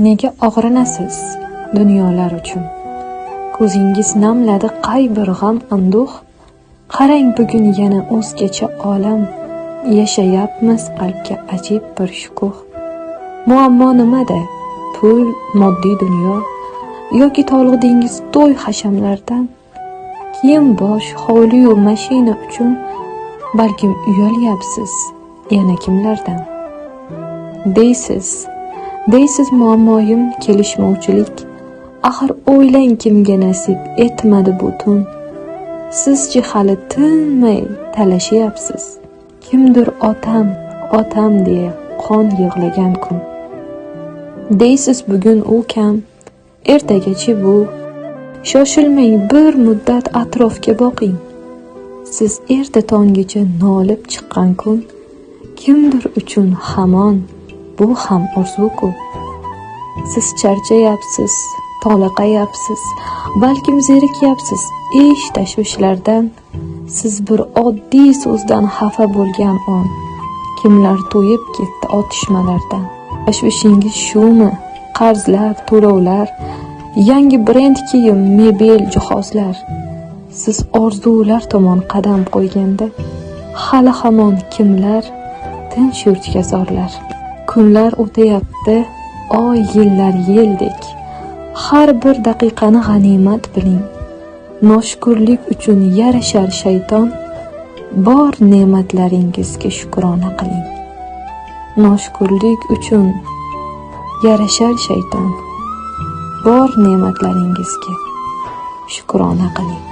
Nega og'rinasiz dunyolar uchun? Ko'zingiz namladi qay bir g'am anduh? Qarang, bugun yana o'zgacha olam, yashayapmiz qalbga ajib bir shukuh. Muammo nimada? Pul, moddiy dunyo yoki toliqdingiz to'y hashamlardan? Kiyim bosh, hovliyu mashina uchun balkim uyalyapsiz yana kimlardan? Deysiz, muammoyim kelishmovchilik. Axir o'ylang, kimga nasib etmadi bu tun? Sizchi hali tinmay talashyapsiz. Kimdir otam, otam deya qon yig'lagan kun. Deysiz, bugun u kam, ertagachi bu. Shoshilmang, bir muddat atrofga boqing. Siz erta tonggacha nolib chiqqan kun kimdir uchun hamon bu ham orzu-ku. Siz charchayapsiz, toliqayapsiz, balkim zerikyapsiz ish tashvishlardan. Siz bir oddiy so'zdan xafa bo'lgan on kimlar to'yib ketdi otishmalardan. Tashvishingiz shumi? Qarzlar, to'lovlar, yangi brend kiyim, mebel, jihozlar. Siz orzular tomon qadam qo'yganda hali hamon kimlar tinch yurtga zorlar. Kunlar o'tayapti, oy, yillar yeldek. Har bir daqiqani g'animat biling. Noshukurlik uchun yarashar shayton, bor ne'matlaringizga shukrona qiling. Noshukurlik uchun yarashar shayton, bor ne'matlaringizga shukrona qiling.